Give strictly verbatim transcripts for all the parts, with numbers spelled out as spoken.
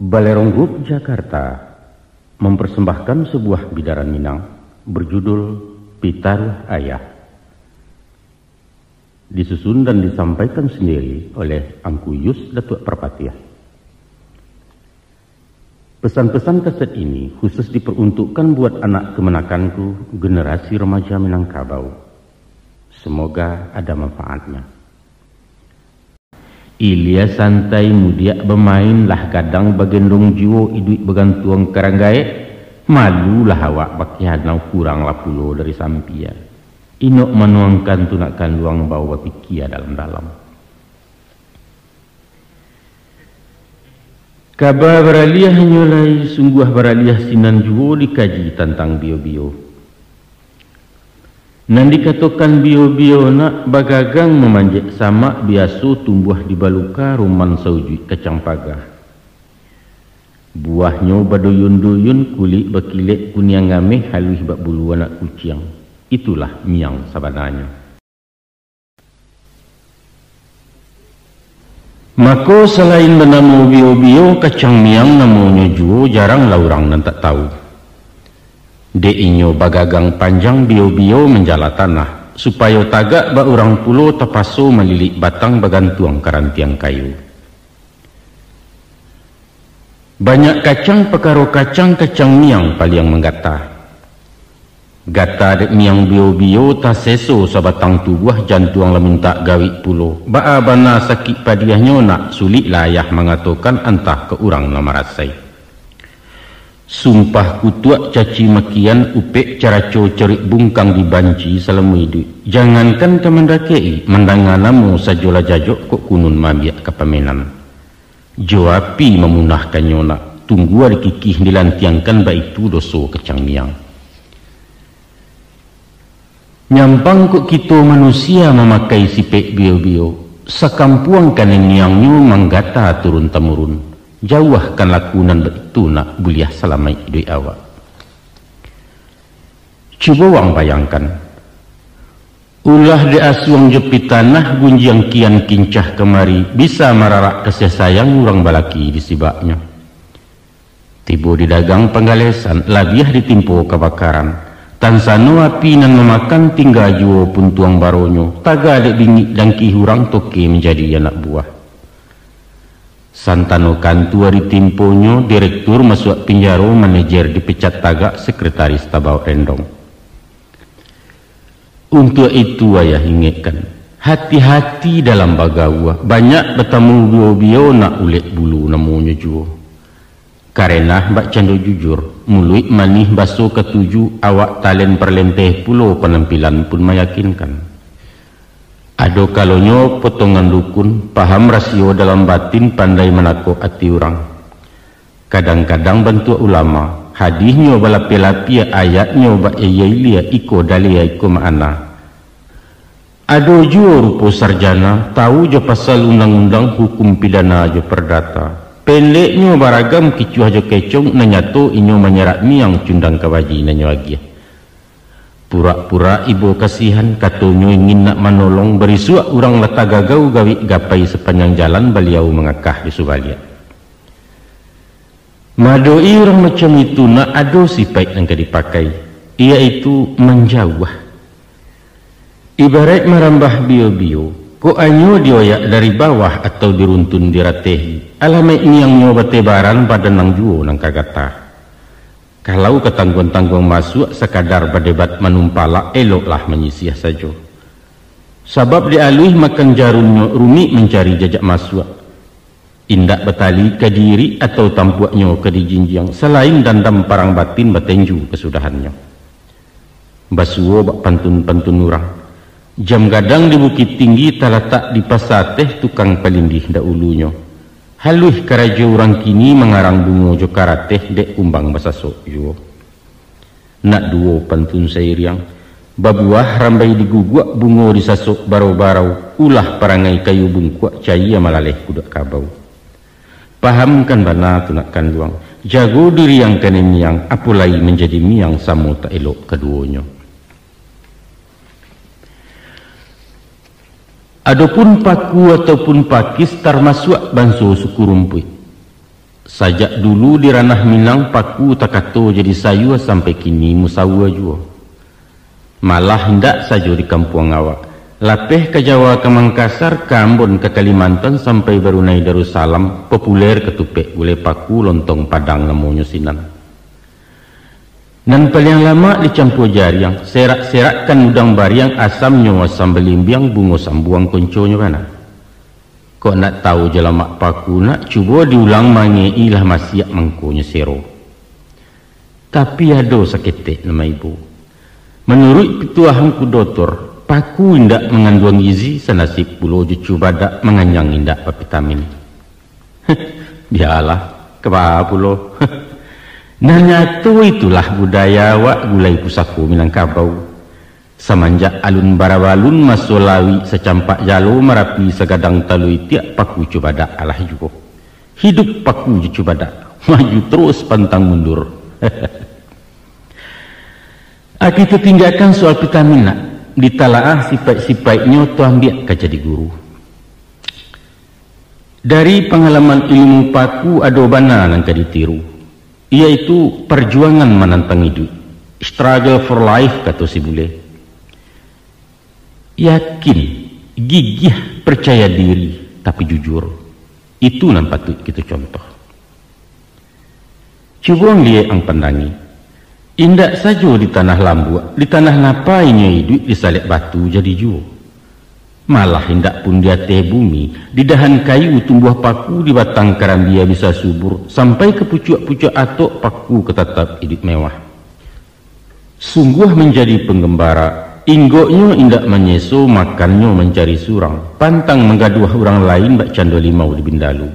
Balerong Group Jakarta mempersembahkan sebuah bidaran Minang berjudul Pitaruah Ayah. Disusun dan disampaikan sendiri oleh Angku Yus Datuak Parpatiah. Pesan-pesan kaset ini khusus diperuntukkan buat anak kemenakanku, generasi remaja Minangkabau. Semoga ada manfaatnya. Ilia santai mudiak bamain, lah gadang bagendong juo, iduik bagantuang ka rang gaek, malulah awak bakihanau, kuranglah pulo dari sampia. Inok manuangkan tu nak kanduang, bao bapikia dalam-dalam. Kaba baraliah inyo lai, sungguah baraliah sinan juo dikaji tantang bio-bio. Nan dikatokan bio-bio nak bagagang mamanjek samak, biaso tumbuah di baluka, rumang saujuik kacang paga. Buahnyo baduyun-duyun, kulik bakilek kuniang ameh, haluih bak bulu anak kuciang. Itulah miang sabananyo. Mako, salain banamo bio-bio, kacang miang namonyo juo, jaranglah urang nan tak tawu. Dek inyo bagagang panjang bio-bio manjala tanah, supayo tagak bak urang pulo, tapaso malilik batang, bagantuang ka rantiang kayu. Banyak kacang pakaro kacang, kacang miang paliang manggata. Gata dek miang bio-bio, taseso sabatang tubuah, jantuang lah mintak gawik pulo. Baa bana sakik padiahnyo nak, suliklah ayah mangatokan, antah ka urang nan marasai. Sumpah kutuak caci makian, upek caraco carik bungkang, dibanci salamo iduik. Jangankan ka mandakek-i, mandanga namo sajolah jajok, kok kunun maambiak ka pamenan. Jo api mamunahkannyo nak, tunggua dikikih dilantiangkan, baitu doso kacang miang. Nyampang kok kito manusia mamakai sipek bio-bio, sakampuang kanai miangnyo manggata turun-tamurun. Jauahkan laku nan baitu nak, buliah salamaik iduik awak. Cubo wang bayangkan, ulah dek asuang jo pitanah, gunjiang kian kincah kamari, bisa mararak kasiah sayang, urang balaki di sibaknyo. Tibo di dagang panggalesan, labiah ditimpo kabakaran. Tansano api nan mamakan, tingga juo puntuang baronyo, taga dek bingik dangki urang, toke manjadi anak buah. Santano kantua ditimponyo, direktur masuak pinjaro, manajer dipecat tagak, sekretaris tabaok rendong. Untuak itu ayah ingekkan, hati-hati dalam bagaua, banyak batamu bio-bio nak, ulek bulu namonyo juo. Karenah bak cando jujur, muluik manih baso katuju, awak talen parlenteh pulo, panampilan pun mayakinkan. Ado kalonyo potongan dukun, paham rasio dalam batin, pandai manakok ati urang. Kadang-kadang bantuak ulama, hadihnyo balapia-lapia, ayatnyo bak ilia-ilia, iko dalil iko makna. Ado juo rupo sarjana, tawu jo pasal undang-undang, hukum pidana jo pardata. Pendeknyo baragam kicuah jo kecong, nan nyato inyo manyerak miang, cundang kabaji nan nyo agiah. Purak-purak ibo kasihan, katonyo ingin nak manolong, barisuak urang lah tagagau, gawik gapai sapanjang jalan, baliau mangakah di subaliak. Maadok-i urang macam itu nak, ado sipaik nan ka dipakai, iyaitu manjauah. Ibaraik marambah bio-bio, kok anyo dioyak dari bawah atau diruntun dirateh, alamaik miangnyo batebaran, badan nan juo nan ka gata. Kalau ka tangguang-tangguang masuak, sakadar badebat manumpalak, eloklah manyisiah sajo. Sabab dek aluih makan jarunnyo, rumik mancari jajak masuak. Indak batali ka diirik, atau tampuaknyo ka dijinjiang, salain dandam parang batin, batenju kasudahannyo. Basuo bak pantun-pantun urang, jam gadang di Bukittinggi, talatak di Pasa Ateh, tukang palindih dahulunyo. Haluih karajo urang kini, mangarang bungo jo karateh, dek kumbang basasok juo. Nak duo pantun sairiang, babuah rambai diguguak, bungo disasok barau-barau, ulah parangai kayu bungkuak, cayia malaleh kuduak kabau. Pahamkan bana tu nak kanduang, jago diri ang kanai miang, apo lai manjadi miang, samo tak elok kaduonyo. Adopun paku ataupun pakis, tarmasuak banso suku rumpuik. Sajak dulu di ranah Minang paku takato jadi sayua sampai kini musaua juo. Malah indak sajo di kampuang awak, lapeh ka Jawa, ka Mangkasar, ka Ambon, ka Kalimantan, sampai Barunai Darussalam, populer katupek gulai paku, lontong Padang namonyo sinan. Nan paliang lamak dicampua jariang, serak-serakkan udang bariang, asamnyo asam balimbiang, bungo sambuang konconyo bana. Kok nak tahu jalamak paku, nak cubo diulang mangei lah masiak mangkonyo sero. Tapi ado saketek nan maibo. Manuruik pituah Angku Dotor, paku indak manganduang gizi, sanasib pulo jo cubadak, manganyang indak bavitamin. Bialah, ka baa pulo. Nan nyato itulah budaya awak gulai pusako Minangkabau. Samanjak alun barabalun, maso lawik sacampak jalo, Marapi sagadang talua itiak, paku cubadak alah juo. Hidup paku jo cubadak, maju terus pantang mundur. Ah, kito tinggakan soal vitamin nak, ditalaah sipaik-sipaiknyo tu ambiak ka jadi guru. Dari pangalaman ilmu paku ado bana nan ka ditiru, yaitu parjuangan manantang iduik, struggle for life, kato si bule. Yakin, gigiah, parcaya diri, tapi jujur. Itu nan patuik kito contoh. Cubo ang liek, ang pandangi. Indak sajo di tanah lambuak, di tanah napa inyo iduik, disalek batu jadi juo. Malah indak pun di ateh bumi, di dahan kayu tumbuah paku, di batang karambia bisa subur, sampai ka pucuak-pucuak atok, paku ka tatap iduik mewah. Sungguah manjadi panggambara, inggoknyo indak manyeso, makannyo mancari surang, pantang manggaduah urang lain, bak cando limau di bindalu.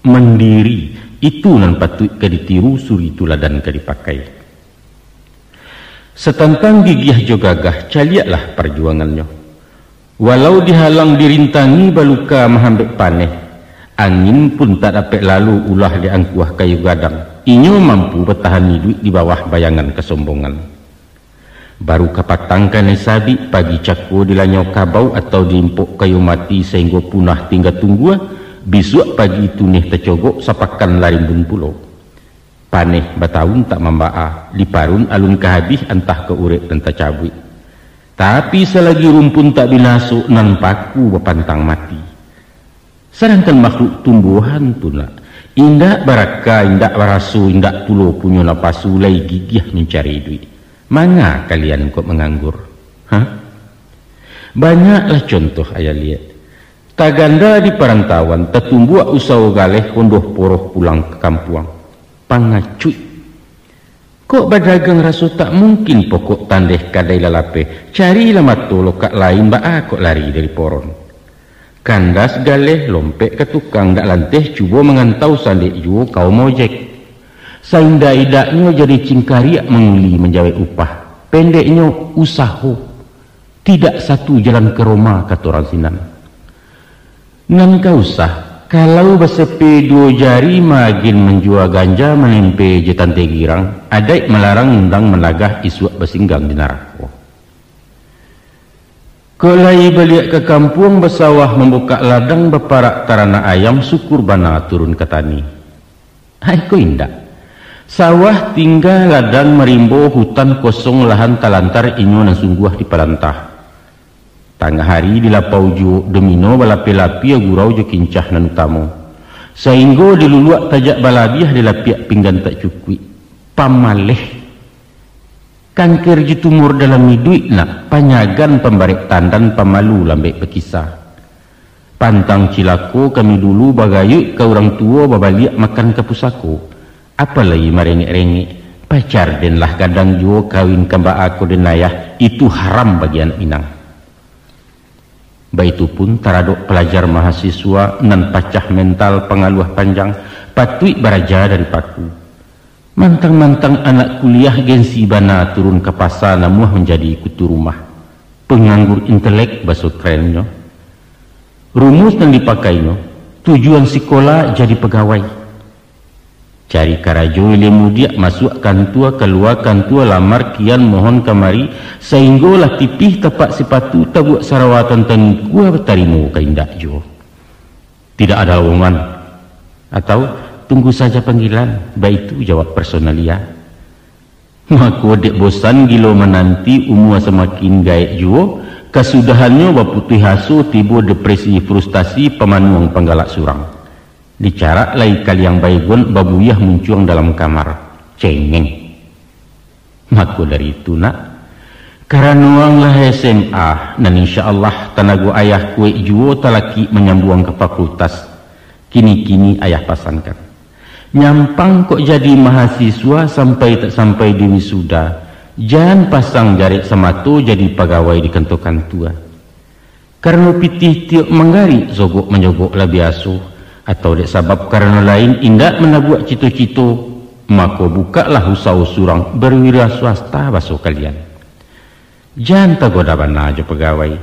Mandiri, itu nan patuik ka ditiru, suri tuladan ka dipakai. Satantang gigiah jo gagah, caliaklah parjuangannyo. Walau dihalang dirintangi, baluka mahambek paneh, angin pun tak dapek lalu, ulah diangkuah kayu gadang, inyo mampu batahan iduik di bawah bayangan kasombongan. Baru kapatang kanai sabik, pagi cako dilanyau kabau, atau diimpok kayu mati sainggo punah tingga tunggua, bisuak pagi tuneh tacogok, sapakan larimbun pulo. Paneh batahun tak mambaa, diparun alun ka habih, antah ka urek nan tacabuik. Tapi salagi rumpun tak binaso, nan paku bapantang mati. Sadangkan makhluk tumbuahan tu nak, indak baraka, indak baraso, indak pulo punyo napasu, lai gigiah mancari iduik. Manga kalian kok manganggur? Hah? Banyaklah contoh ayah liek. Tagando di parantauan, tatumbuak usaho galeh, kondoh poroh pulang ka kampuang. Pangacuik. Kok badagang raso tak mungkin, pokok tandeh kadai lah lapeh, carilah mato lokak lain, baa kok lari dari poron. Kandas galeh, lompek ka tukang, dak lanteh cubo mangantau, sandek juo kaum ojek. Saindak-indaknyo jadi cingkariak, manguli manjawek upah. Pendeknyo, usaho. Tidak satu jalan ka Roma, kato urang sinan. Nan ka usah, kalau basepe duo jari, magin manjua ganja, manempe jo tante girang, adaik malarang, undang managah, isuak basinggang di narako. Kok lai baliak ka kampuang, basawah, mambukak ladang, baparak taranak ayam, syukur bana turun ka tani. Ai ko indak. Sawah tingga, ladang marimbo, hutan kosong, lahan talantar, inyo nan sungguah dipalantah. Tangah ari di lapau juo, domino balapeh-lapeh, gurau jo kincah nan utamo. Sainggo diluluak tajak balabiah, dilapiak pinggan tak cukuik. Pamaleh. Kanker jo tumor dalam iduik nak, panyagan, pambarek tandan, pamalu, lambek bakisa. Pantang cilako kami dulu, bagayuik ka urang tuo, babaliak makan ka pusako. Apalai marengek-rengek, pacar den lah gadang juo, kawin ka baa ko den ayah, itu haram bagi anak Minang. Baitu pun taradok palajar mahasiswa nan pacah mental, pangaluah panjang, patuik baraja dari paku. Mantang-mantang anak kuliah, gengsi bana turun ka pasa, namuah manjadi kutu rumah. Penganggur intelek, baso kerennyo. Rumus nan dipakainyo, tujuan sikola jadi pagawai. Cari karajo ilia mudiak, masuak kantua, kalua kantua, lamar kian, mohon kamari, sainggo lah tipih tapak sipatu, tabuak sarawa tantang ikua, batarimo ka indak juo. Tidak ada lowongan, atau Tunggu saja panggilan, baitu jawab personalia. Mako, dek bosan gilo mananti, umua samakin gaek juo, kasudahannyo baputuih aso, tibo depresi, frustasi, pamanuang panggalak surang. Dicarak lai kaliang Baygon, babuyah muncuang dalam kamar. Cengeng. Mako dari itu, nak, karano ang lah S M A, nan insya Allah tanago ayah kuaik juo talakik manyambuang ka fakultas. Kini-kini ayah pasankan. Nyampang kok jadi mahasiswa sampai tak sampai di wisuda, jan pasang jarek samato jadi pagawai di kantua-kantua. Karano pitih tiok manggarik, sogok manyogok lah biaso, atau dek sabab karano lain indak manabuak cito-cito, mako bukaklah usawo surang berwira swasta baso kalian. Jan tagoda bana jo pagawai,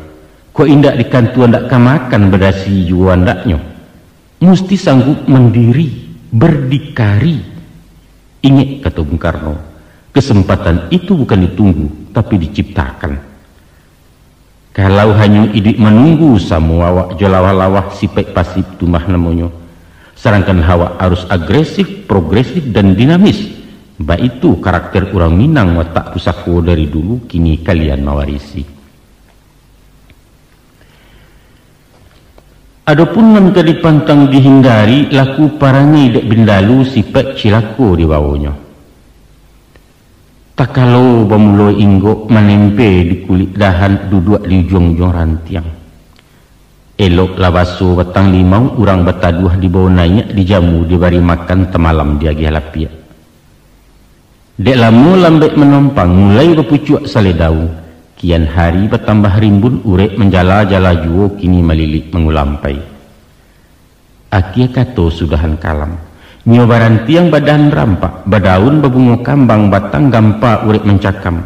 kok indak di kantua ndak ka makan, badasi juo andaknyo. Musti sanggup mandiri, berdikari. Ingek kato Bung Karno, kesempatan itu bukan ditunggu, tapi diciptakan. Kalau hanyo iduik manunggu, samo awak jo lawah-lawah, sipaik pasif tu mah namonyo. Sadangkan awak harus agresif, progresif, dan dinamis. Baitu karakter urang Minang watak pusako dari dulu, kini kalian mawarisi. Adopun nan ka dipantang dihindari, laku parangai dek bindalu, sipaik cilako dibawonyo. Takalo bamulo inggok, manempe di kulik dahan, duduak di ujuang-ujuang rantiang. Elok lah baso batang limau, urang bataduah dibawo naiak, dijamu dibari makan, tamalam diagiah lapiak. Dek lamo lambek manompang, mulai bapucuak salai daun, kian hari batambah rimbun, urek manjala-jala juo, kini malilik mangulampai. Akia kato sudahan kalam. Nyo barantiang badahan rampak, badaun babungo kambang, batang gampa urek mancakam.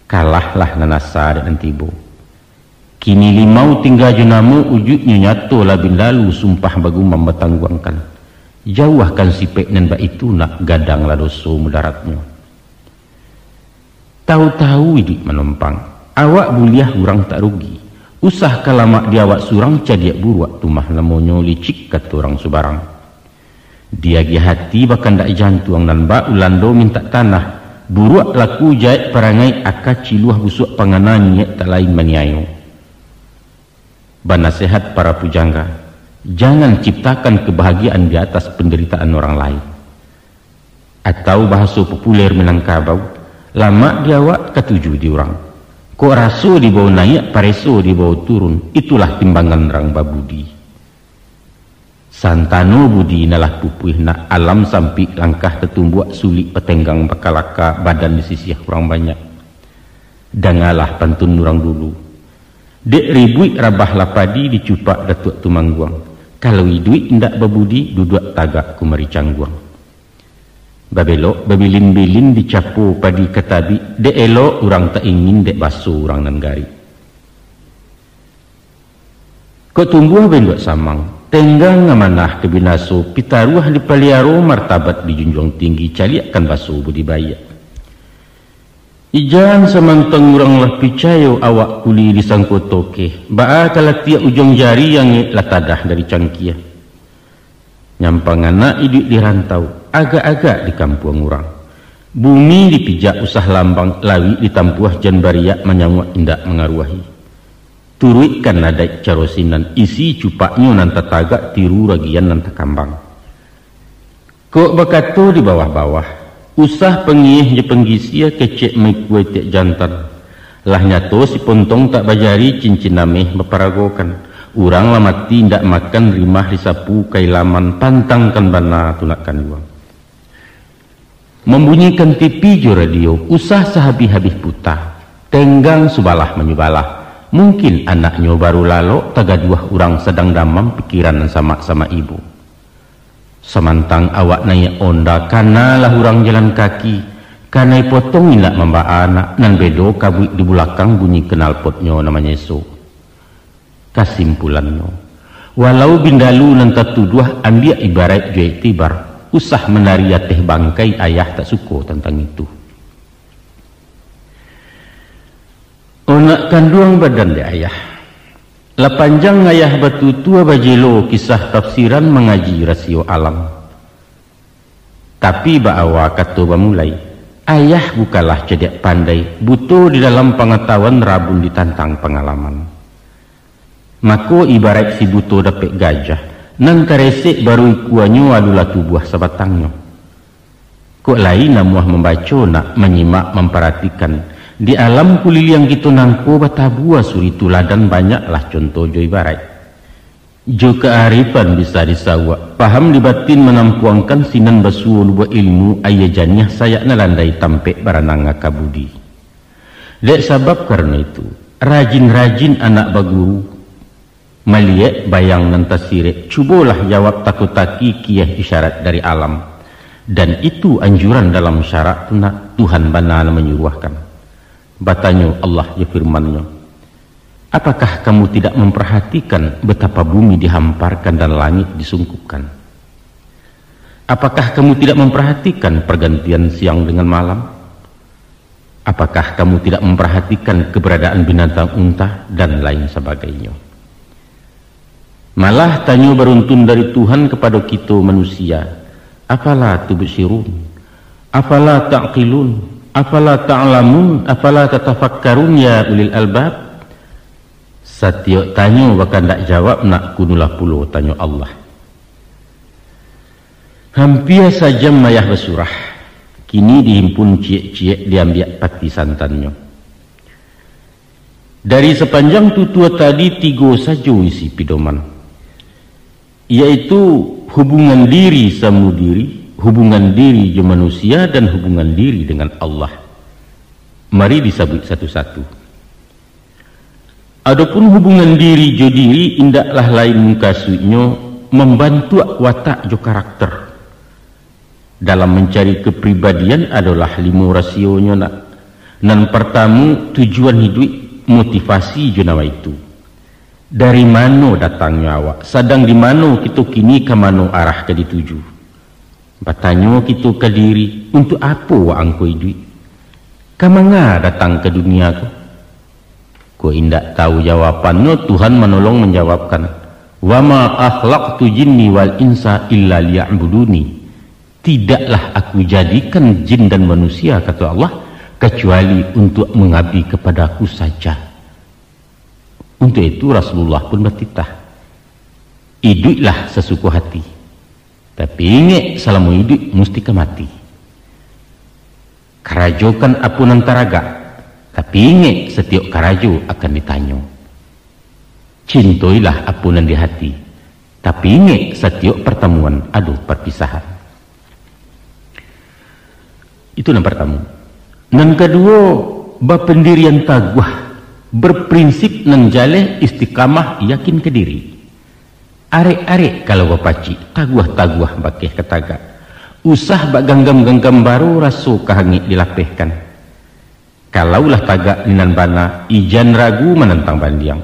Kalahlah nan asa dek nan tibo. Kini limau tingga jo namo, ujuiknyo nyato lah bindalu, sumpah bagumam batangguangkan. Jauahkan sipaik nan baitu, nak, gadanglah doso mudaratnyo. Tahu-tahu iduik manompang, awak buliah urang tak rugi. Usah ka lamak di awak surang, cadiak buruak tu mah namonyo, licik kato urang subarang. Diagiah ati bakandak jantuang, nan bak Ulando mintak tanah, buruak laku jaek parangai, aka ciluah busuak pangana, niaik tak lain maniayo. Banasehat para pujangga, jangan ciptakan kebahagiaan di atas penderitaan orang lain. Atau bahaso populer Minangkabau, lamak di awak, katuju di urang. Kok raso dibawo naiak, pareso dibawo turun, itulah timbangan urang babudi. Santano budi nan lah pupuih, nak, alam sampik, langkah tatumbuak, sulik batenggang, bakalaka, badan disisiah urang banyak. Dangalah pantun urang dulu. Dek ribuik rabahlah padi, dicupak Datuak Tumangguang. Kalau iduik indak babudi, duduak tagak kumari cangguang. Babelok babilin-bilin, dicapo padi ka tabik, dek elok urang tak ingin, dek baso urang nan garik. Kok tumbuah bainduak samang, tenggang amanah ka binaso, pitaruah dipaliaro, martabat dijunjuang tinggi, caliakkan baso budi baiak. Ijan samantang urang lah picayo, awak kuli disangko tokeh, baa ka latiak ujuang jari, angek lah tadah dari cangkia. Nyampang anak iduik di rantau, agak-agak di kampuang urang. Bumi dipijak usah lambang, lawik ditampuah jan bariak, manyauak indak mangaruahi. Turuikkan adaik caro sinan, isi cupaknyo nan tatagak, tiru ragian nan takambang. Kok bakato di bawah-bawah, usah pangieh jo panggisia, kecek maikua itiak jantan. Lah nyato si pontong tak bajari, cincin ameh baparagokan. Urang lah mati indak makan, rimah disapu ka ilaman, pantangkan bana tu nak kanduang. Mambunyikan T V jo radio, usah sahabih-habih puta. Tenggang subalah manyubalah. Mungkin anaknyo baru lalok, tagaduah urang sadang damam, pikiran nan samak-samak ibo. Samantang awak naiak onda, kanalah urang jalan kaki, kanai potong indak mambaa anak, nan bedo kabuik di bulakang, bunyi knalpotnyo nan manyeso. Kasimpulannyo, walau bindalu nan tatuduah, ambiak ibaraik jo iktibar, usah manari ateh bangkai, ayah tak suko tantang itu. Onak kanduang badan dek ayah. Lah panjang ayah batutua bajelo kisah tafsiran mangaji rasio alam. Tapi baawa kato bamulai, ayah bukanlah cadiak pandai, buto di dalam pangatahuan, rabun ditantang pangalaman. Mako ibaraik si buto dapek gajah, nan karesek baru ikuanyo adolah tubuah sabatangnyo. Kok lai namuah mambaco nak manyimak mamparatikan, di alam kuliliang kito nangko batabua suri tuladan banyaklah conto jo ibaraik. Jo kaarifan bisa disawak, paham di batin manampuangkan sinan basuo lubuak ilmu aia janiah sayak nan landai tampek baranang aka budi. Dek sabab karano itu, rajin-rajin anak baguru, maliek bayang nan tasirek, cubolah jawab tako-taki kieh isyarat dari alam. Dan itu anjuran dalam syarak tu nak, Tuhan bana nan manyuruahkan. Batanyo Allah jo firman-Nyo, "Apakah kamu tidak memperhatikan betapa bumi dihamparkan dan langit disungkupkan? Apakah kamu tidak memperhatikan pergantian siang dengan malam? Apakah kamu tidak memperhatikan keberadaan binatang unta?" dan lain sabagainyo. Malah tanyo baruntun dari Tuhan kapado kito manusia, "Afala tubsirun? Afala ta'qilun? Afala ta'lamun? Afala tatafakkarun ya ulil albab?" Satiok tanyo bakandak jawab nak, kunulah pulo tanyo Allah. Hampia sajam ayah basurah, kini dihimpun ciek-ciek diambiak pati santannyo. Dari sapanjang tutua tadi tigo sajo isi pidoman, yaitu hubungan diri samo diri, hubungan diri jo manusia, dan hubungan diri dengan Allah. Mari disabuik satu-satu. Adopun hubungan diri jo diri, indaklah lain mukasuiknyo mambantuak watak jo karakter. Dalam mancari kapribadian adolah limo rasionyo nak. Nan partamu, tujuan hiduik, motivasi jo nawaitu. Dari mano datangnyo awak, sadang di mano kito kini, ka mano arah ka dituju? Batanyo kito ka diri, untuak apo wak angko iduik? Ka manga datang ka dunia ko? Kok indak tahu jawabannyo, Tuhan manolong manjawabkan, "Wa ma khalaqtul jinna wal insa illa liya'buduni." "Tidaklah Aku jadikan jin dan manusia," kato Allah, "kacuali untuak mangabdi kapado Aku saja." Untuak itu Rasulullah pun batitah, "Iduiklah sasuko hati, tapi ingek, salamo iduik musti ka mati. Karajokan apo nan taragak, tapi ingek, satiok karajo akan ditanyo. Cintoilah apo nan di hati, tapi ingek, satiok partamuan ado parpisahan." Itu nan partamu. Nan kaduo, bapandirian taguah, berprinsip nan jaleh, istiqamah, yakin ka diri. Arek-arek kalau bapacik, taguah-taguah bakeh ka tagak. Usah bak ganggam-ganggam baro, raso ka hangek dilapehkan. Kalau lah tagak di nan bana, ijan ragu manantang bandiang.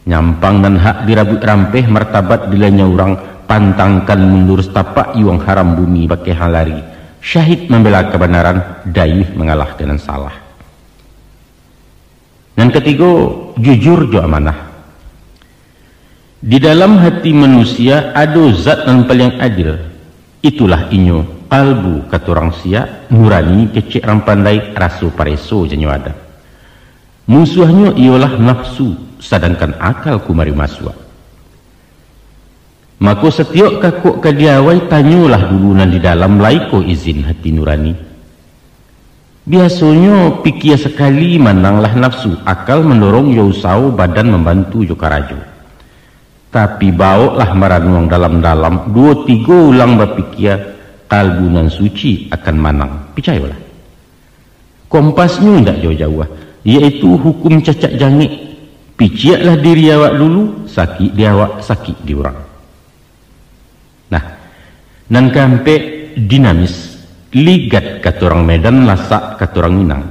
Nyampang nan hak dirabuik rampeh, martabat dilanyau urang, pantangkan mundur satapak, iwang haram bumi bakeh lari. Syahid mambela kabanaran, dayuih mangalah ka nan salah. Nan katigo, jujur jo amanah. Di dalam hati manusia ado zat nan paliang adil. Itulah inyo, kalbu kato urang siak, nurani kecek urang pandai, raso pareso janyo adat. Musuahnyo iyolah nafsu, sadangkan akal kumari masuak. Mako, satiok kakok ka diawai, tanyolah dulu nan di dalam, lai ko izin hati nurani. Biasonyo pikia sakali, mananglah nafsu, akal mandorong jo usaho, badan mambantu jo karajo. Tapi, bawoklah maranuang dalam-dalam, duo tigo ulang bapikia, kalbu nan suci akan manang. Picayolah. Kompasnyo indak jauah-jauah, yaitu hukum cacak jangek. Piciaklah diri awak dulu, sakik di awak, sakik di urang. Nah, nan kaampek, dinamis, ligat kato urang Medan, lasak kato urang Minang.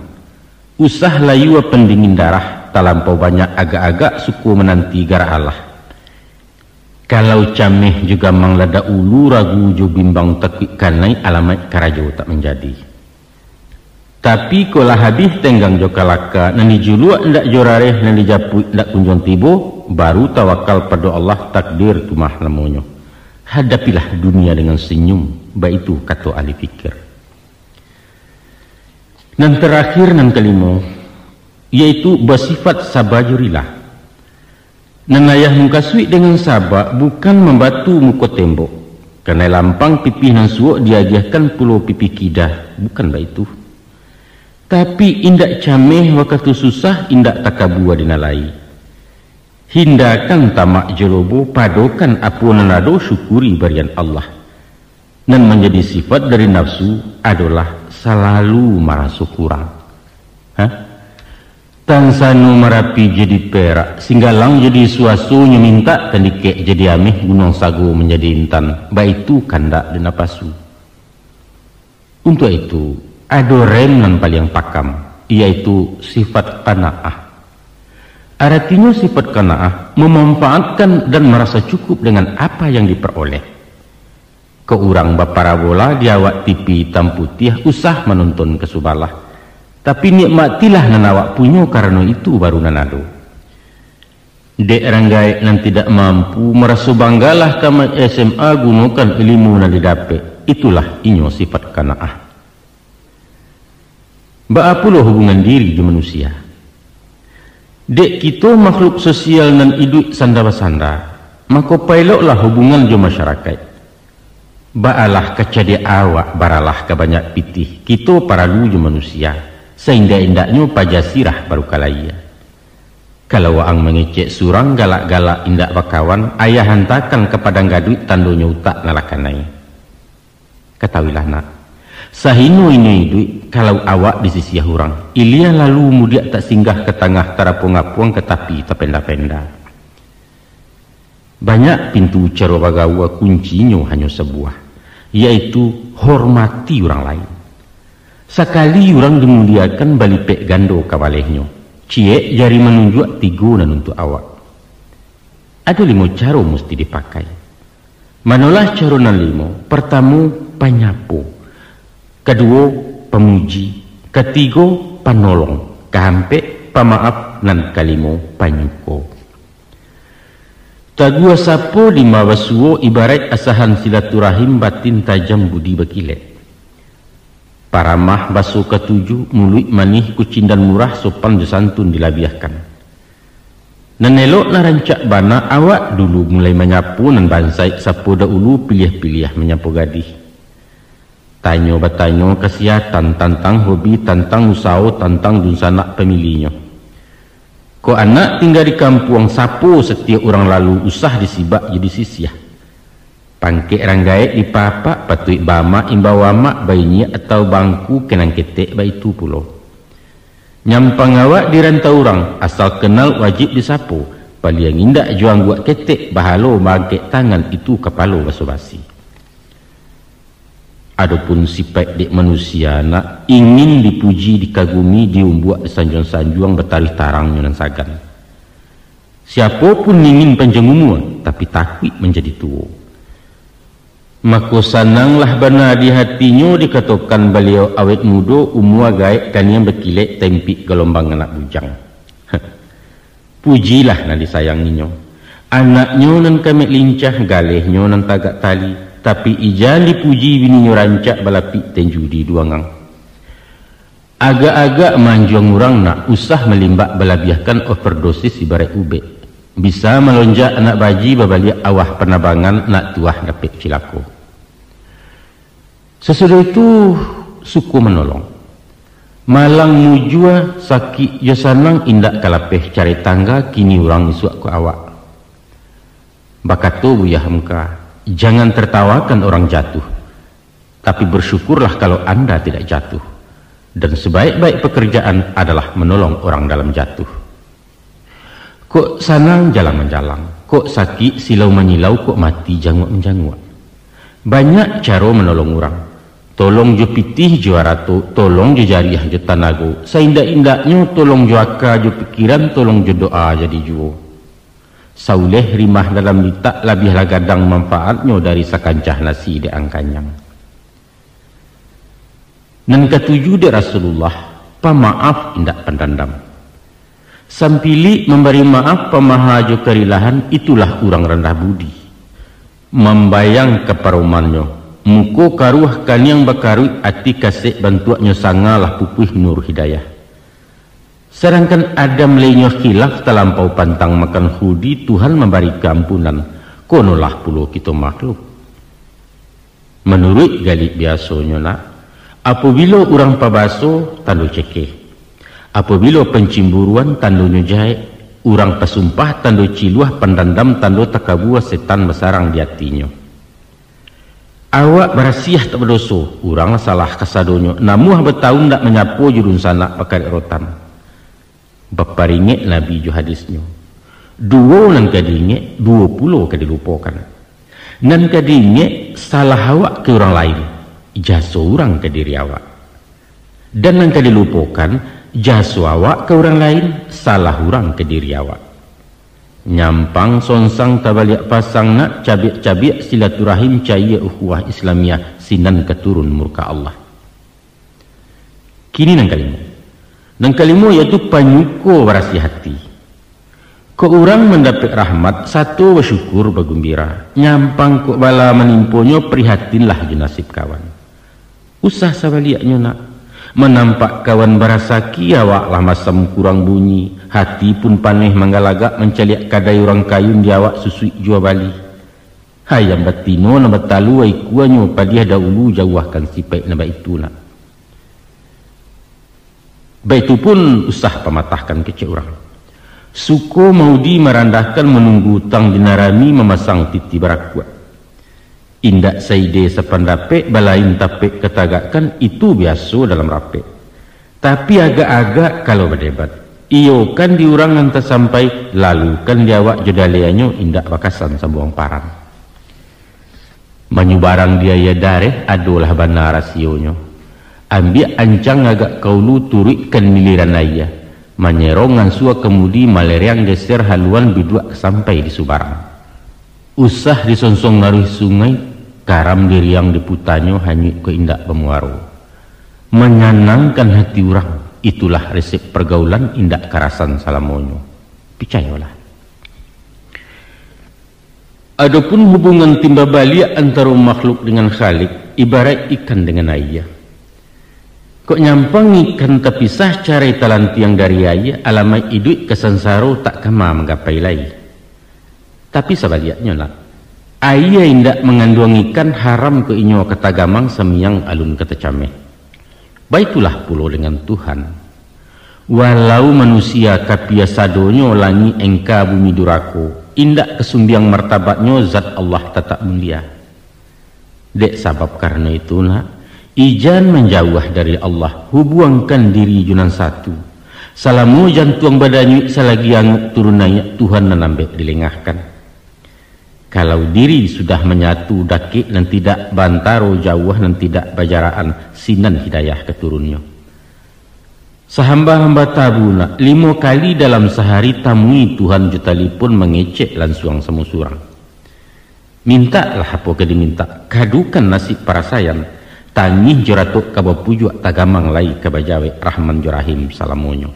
Usah layua pandingin darah, talampau banyak agak-agak, suko mananti garak Allah. Kalau cameh jo gamang lah dahulu, ragu jo bimbang takuik kanai, alamaik karajo tak manjadi. Tapi, kok lah habih tenggang jo kalaka, nan dijuluak indak jo rareh, nan dijapuik indak kunjuang tibo, baru tawakal pado Allah, takdir tu mah namonyo. Hadapilah dunia dengan senyum, baitu kato ahli fikir. Nan tarakhir, nan kalimo, yaitu basifat saba jo rilah. Nan ayah mukasuik dengan saba bukan mambatu muko tembok, kanai lampang pipih nan suok diagiahkan pulo pipih kidah, bukan baitu. Tapi, indak cameh wakatu susah, indak takabua dinalai. Hindakan tamak jo lobo, padokan apo nan ado, syukuri barian Allah. Nan manjadi sifat dari nafsu adolah salalu maraso kurang. Hah? Tansano Marapi jadi perak, Singgalang jadi suaso, nyo mintak tandikek jadi ameh, Gunuang Sago manjadi intan, baitu kandak di napasu. Untuak itu, ado rem nan paliang pakam, yaitu sifat qanaah. Aratinyo, sifat qanaah memanfaatkan dan marasa cukup dengan apa yang diperoleh. Kok urang baparabola di awak T V itam putiah, usah manonton ka subalah. Tapi, nikmatilah nan awak punyo, karano itu baru nan ado. Dek rang gaek nan tidak mampu, maraso banggalah tamat S M A, gunokan ilimu nan didapek. Itulah inyo sifat qanaah. Baa pulo hubungan diri jo manusia? Dek kito makhluk sosial nan iduik sanda basanda, mako paeloklah hubungan jo masyarakaik. Baalah ka cadiak awak, baralah ka banyak pitih, kito paralu jo manusia, saindak-indaknyo paja sirah baru ka layie. Kalau waang mangecek surang, galak-galak indak bakawan, ayah antakan ka padang gaduik, tandonyo utak nan lah kanai. Katauilah nak, sahino inyo iduik, kalau awak disisiah urang, ilia lalu mudiak tak singgah ka tangah, tarapuang-apuang ka tapi tapenda-penda. Banyak pintu caro bagaua, kuncinyo hanyo sabuah, yaitu hormati urang lain. Sakali urang dimuliakan, balipek gando kabalehnyo, ciek jari manunjuak, tigo nan untuak awak. Ado limo caro musti dipakai. Manolah caro nan limo? Partamo, panyapo. Kaduo, pamuji. Katigo, panolong. Kaampek, pamaaf. Nan kalimo, panyuko. Taguah sapo di ma basuo, ibaraik asahan silaturahim, batin tajam budi bakilek. Paramah baso katuju, muluik manih, kucindan murah, sopan jo santun dilabiahkan. Nan elok nan rancak bana, awak dulu mulai manyapo nan bansaik, sapo daulu piliah-piliah manyapo gadih. Tanyo batanyo kasihatan, tantang hobi, tantang usaho, tantang dunsanak pamilinyo. Kok anak tingga di kampuang, sapo satiok urang lalu, usah disibak jo disisiah. Pangkek rang gaek dipaapak, patuik baamak imbau amak, bainyiak atau bangku, kenang ketek baitu pulo. Nyampang awak di rantau urang, asal kenal wajib disapo, paliang indak jo angguak ketek, bahalo maangkek tangan, itu kapalo baso-basi. Adopun sipaik dek manusia, nak ingin dipuji, dikagumi, diumbuak, disanjuang-sanjuang, batarih tarangnyo nan sagan. Siapo pun ingin panjang umua, tapi takuik manjadi tuo. Mako, sananglah bana di hatinyo dikatokan baliau awet mudo, umua gaek kaniang bakilek, taimpik galombang anak bujang. Pujilah nan disayanginyo. Anaknyo nan kamek lincah, galehnyo nan tagak tali, tapi ijan dipuji, bininyo rancak balapik, tenju di duangang. Agak-agak manjuang urang, nak usah malimbak balabiahkan, overdosis ibaraik ubek. Bisa malonjak anak baji, babaliak awah panabangan, nak tuah dapek cilako. Sasudah itu, suko manolong. Malang mujua, sakik jo sanang, indak ka lapeh cari tangga, kini urang isuak ko awak. Bakato Buya Hamka, jangan tertawakan orang jatuh, tapi bersyukurlah kalau anda tidak jatuh. Dan sebaik-baik pekerjaan adalah menolong orang dalam jatuh. Kok sanang jalang manjalang, kok sakik silau manyilau, kok mati janguak manjanguak. Banyak caro manolong urang. Tolong jo pitih jo arato, tolong jo jariah jo tanago, saindak-indaknyo tolong jo aka jo pikiran, tolong jo doa jadi juo. Sauleh rimah dalam litak, labiahlah gadang manfaatnyo dari sakancah nasi dek ang kanyang. Nan katuju dek Rasulullah, pamaaf indak pandandam. Sampilik mambari maaf pamaha jo karilahan, itulah urang randah budi. Mambayang ka paromannyo, muko karuah kaniang bakaruik, ati kasek bantuaknyo sangalah pupuih nur hidayah. Sadangkan Adam lainyo khilaf talampau pantang makan khuldi, Tuhan mambari kaampunan, konolah pulo kito makhluk. Manuruik galik biasonyo nak, apobilo urang pabaso, tando cekeh. Apobilo pancimburuan, tandonyo jahek. Urang pasumpah, tando ciluah, pandandam, tando takabua, setan basarang di atinyo. Awak barasiah tak badoso, urang salah kasadonyo, namuah batahun dak manyapo jo dunsanak bakarek rotan. Baparingek Nabi jo hadisnyo, duo nan ka diingek, duo pulo ka dilupokan. Nan ka diingek, salah awak ka urang lain, jaso urang ka diri awak. Dan nan ka dilupokan, jaso awak ka urang lain, salah urang ka diri awak. Nyampang sonsang tabaliak pasang nak, cabiak-cabiak silaturahim, cayia ukhuwah Islamiah, sinan ka turun murka Allah. Kini nan kalimo. Nan kalimo yaitu panyuko barasiah ati. Kok urang mandapek rahmat, sato basyukur bagumbira. Nyampang kok bala manimponyo, prihatinlah jo nasib kawan. Usah sabaliaknyo nak. Manampak kawan barasaki, awak lah masam kurang bunyi. Hati pun paneh manggalagak, mancaliak kadai urang kayun, di awak susuik jua bali. Ayam batino nan batalua ikuanyo, padiah daulu jauahkan sipaik nan baitu nak. Baitu pun usah pamatahkan kecek urang. Suko maudi marandahkan, manunggu utang dinarami, mamasang titi barakuak. Indak saide sapandapek, balain tapek katagakkan, itu biaso dalam rapek. Tapi agak-agak kalau badebat, iyokan di urang nan tasampai, lalukan di awak jo dalianyo, indak bakasan sambuang paran. Manyubarang di aia dareh, adolah bana rasionyo. Ambiak ancang agak ka ulu, turuikkan miliran aia. Manyerong ansua kamudi, malereang geser haluan, biduak sampai di subarang. Usah disonsong aruih sungai, karam diriang diputanyo, hanyuik ko indak bamuaro. Manyanangkan hati urang, itulah resep pargaulan, indak karasan salamonyo. Picayolah. Adopun hubungan timba baliak antaro makhluk dengan Khalik, ibaraik ikan dengan aia. Kok nyampang ikan tapisah, carai talantiang dari aia, alamaik iduik ka sansaro, tak kama manggapai lai. Tapi sabaliaknyo nak, aia indak manganduang ikan, haram ko inyo ka tagamang, samiang alun ka tacameh. Baitulah pulo dengan Tuhan. Walau manusia kapia sadonyo, langik engka bumi durako, indak ka sumbiang martabatnyo, zat Allah tatap mulia. Dek sabab karano itu nak, ijan manjauah dari Allah, hubuangkan diri jo nan satu. Salamo jantuang badanyuik, salagi angok turun naiak, Tuhan nan ambek dilengahkan. Kalau diri sudah manyatu, dakek nan tidak baantaro, jauah nan tidak bajaraan, sinan hidayah ka turunnyo. Sahamba-hamba tabu nak, limo kali dalam sahari, tamui Tuhan jo talipon, mangecek lansuang samo surang. Mintaklah apo ka dimintak, kadukan nasib parasaian, tangih jo ratok ka bapujuak, tagamang lai ka bajawek, Rahman jo Rahim salamonyo.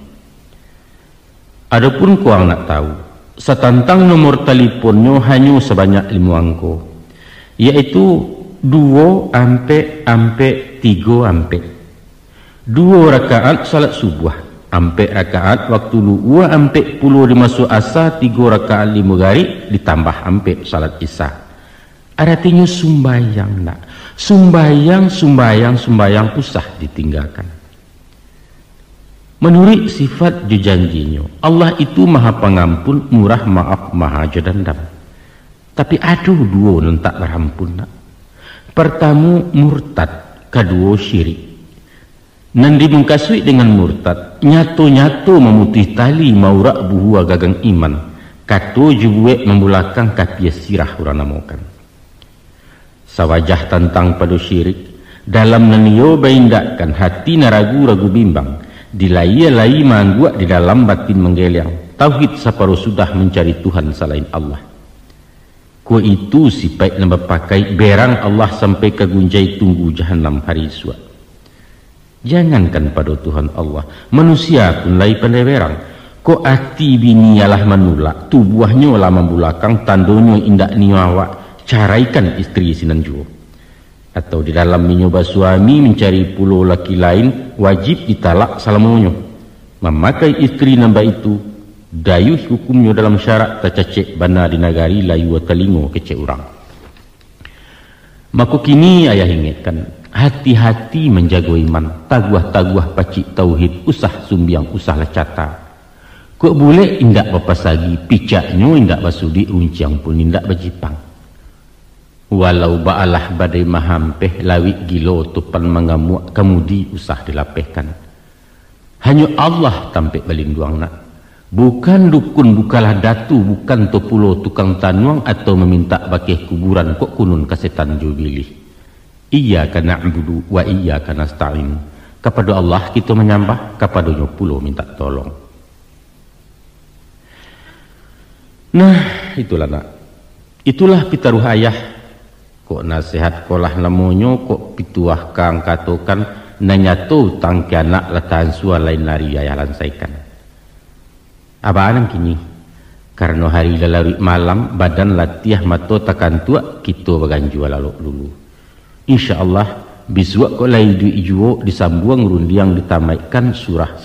Adopun kok ang nak tahu, satantang nomor taliponnyo hanyo sabanyak limo angko, yaitu duo ampek ampek tigo ampek. Duo rakaat salat subuah, ampek rakaat waktu luhua, ampek pulo di maso asa, tigo rakaat di magarib, ditambah ampek salat isya. Aratinyo sumbayang nak. Sumbayang, sumbayang, sumbayang, usah ditinggakan. Manuruik sifat jo janjinyo, Allah itu Maha Pangampun, murah maaf, maha jo dandam. Tapi ado duo nan tak barampun nak. Partamo murtad, kaduo syirik. Nan dimukasuik dengan murtad, nyato-nyato mamutuih tali, maurak buhua gagang iman, kato jo buek mambulakang, kapia sirah urang namokan. Sawajah tantang pado syirik, dalam nan iyo baindakkan, hati nan ragu-ragu bimbang, di lahia lai maangguak, di dalam batin manggeliang, tauhid saparo sudah, mancari Tuhan salain Allah. Kok itu sipaik nan bapakai, berang Allah sampai ka gunjai, tunggu jahanam hari isuak. Jangankan pado Tuhan Allah, manusia pun lai pandai berang. Kok ati bini alah manulak, tubuahnyo lah mambulakang, tandonyo indak nio awak, caraikan istri sinan juo. Atau di dalam inyo basuami mancari pulo laki lain, wajib ditalak salamonyo. Mamakai istri nan baitu, dayuih hukumnyo dalam syarak, tacacek bana di nagari, layua talingo kecek urang. Mako kini ayah ingekkan, hati-hati manjago iman, taguah-taguah pacik tauhid, usah sumbiang, usah lacata. Kok bulek indak bapasagi, picaknyo indak basudik, runciang pun indak bajipang. Walau baalah badai mahampeh, lawik gilo topan mangamuak, kamudi usah dilapehkan. Hanyo Allah tampek balinduang nak. Bukan dukun, bukanlah datu, bukan to pulo tukang tanuang atau mamintak bakeh kuburan, kok kunun ka setan jo bilih. Iyyaka na'budu wa iyyaka nasta'in. Kapado Allah kito manyambah, kapadonyo pulo mintak tolong. Nah, itulah nak. Itulah pitaruah ayah. Kok nasihat ko lah namonyo, kok pituah kang katokan, nan nyato tangke anak lah tansua, lain ari ayah lansaikan. Aba nan kini, karano hari lah laruik malam, badan latiah, mato takantuak, kito baganjua lalok dulu. Insya Allah, bisuak kok lai iduik juo, disambuang rundiang, ditamaikkan surah